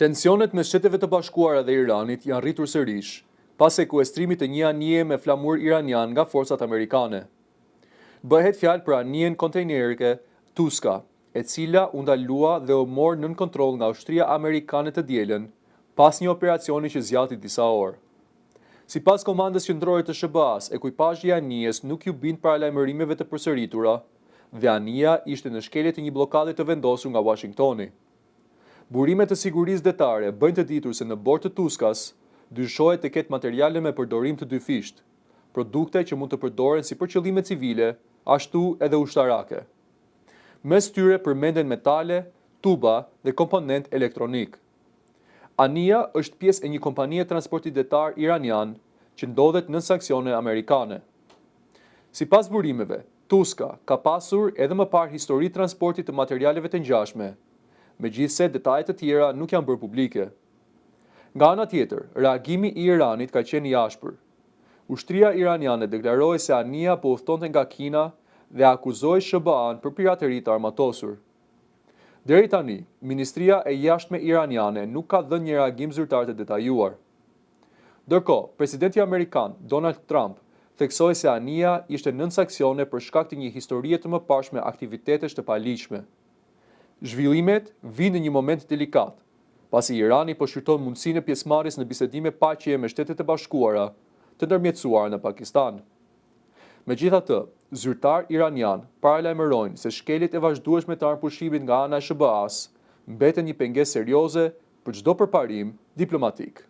Tensionet mes Shteteve të Bashkuara dhe Iranit janë rritur sërish, pas sekuestrimit të një anije me flamur iranian nga forcat amerikane. Bëhet fjalë për anijen kontejnerike Touska, e cila u ndalua dhe u mor nën kontroll nga ushtria amerikane të dielën, pas një operacioni që zgjati disa orë. Sipas Komandës Qendrore të SHBA-së, ekuipazhi i anijes nuk iu bind paralajmërimeve të përsëritura dhe anija ishte në shkelje të një bllokade të vendosur nga Uashingtoni. Burime të sigurisë detare bëjnë të ditur se në bord të Tuskas dyshohet të ketë materiale me përdorim të dyfishtë, produkte që mund të përdoren si për qëllime civile, ashtu edhe ushtarake. Mes tyre përmenden metale, tuba dhe komponentë elektronikë. Anija është pjesë e një kompanie transporti detar iranian që ndodhet nën sanksione amerikane. Sipas burimeve, Touska ka pasur edhe më parë histori transporti të materialeve të ngjashme, megjithëse detaje të tjera nuk janë bërë publike. Nga ana tjetër, reagimi i Iranit ka qenë i ashpër. Ushtria iraniane deklaroi se anija po udhëtonte nga Kina dhe akuzoi SHBA-në për pirateri të armatosur. Deri tani, Ministria e Jashtme iraniane nuk ka dhënë një reagim zyrtar të detajuar. Ndërkohë, presidenti amerikan, Donald Trump, theksoi se anija ishte nën sanksione për shkak të një historie të mëparshme aktivitetesh të paligjshme. Zhvillimet vijnë në një moment delikat, pasi Irani po shqyrton mundësinë e pjesëmarrjes në bisedime paqeje me Shtetet e Bashkuara, të ndërmjetësuara në Pakistan. Megjithatë, zyrtarë iranianë paralajmërojnë se shkeljet e vazhdueshme të armëpushimit nga ana e SHBA-së mbeten një pengesë serioze për çdo përparim diplomatik.